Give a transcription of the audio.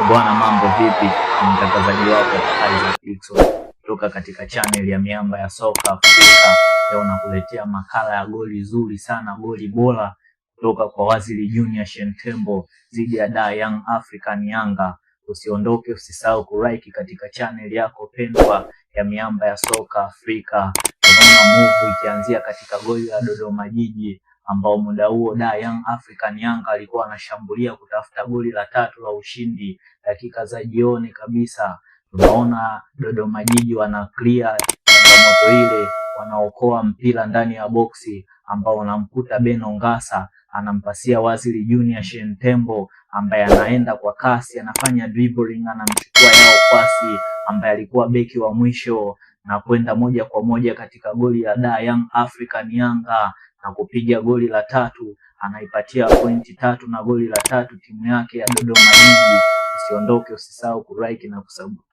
Bwana, mambo vipi? Ni mtangazaji wako Isaac Dickson kutoka katika channel ya Miamba ya Soka Afrika. Leo nakuletea makala ya goli zuri sana, goli bora kutoka kwa Wazili Junior Shentembo dhidi ya Da Young African Yanga. Usiondoke, usisahau kulike katika channel yako pendwa ya Miamba ya Soka Afrika. Tunaona move ikianzia katika goli la Dodoma Jiji ambao muda huo Da Young African Yanga alikuwa anashambulia kutafuta goli la tatu la ushindi dakika za jioni kabisa. Tunaona Dodoma Jiji wana clear changamoto ile, wanaokoa mpira ndani ya boksi ambao unamkuta Beno Ngasa anampasia Wazili Junior Shentembo ambaye anaenda kwa kasi, anafanya dribbling, anamchukua Yao Kwasi ambaye alikuwa beki wa mwisho na kwenda moja kwa moja katika goli la Da Young African Yanga na kupiga goli la tatu, anaipatia pointi tatu na goli la tatu timu yake ya Dodoma Jiji. Usiondoke, usisahau kulike na kusubscribe.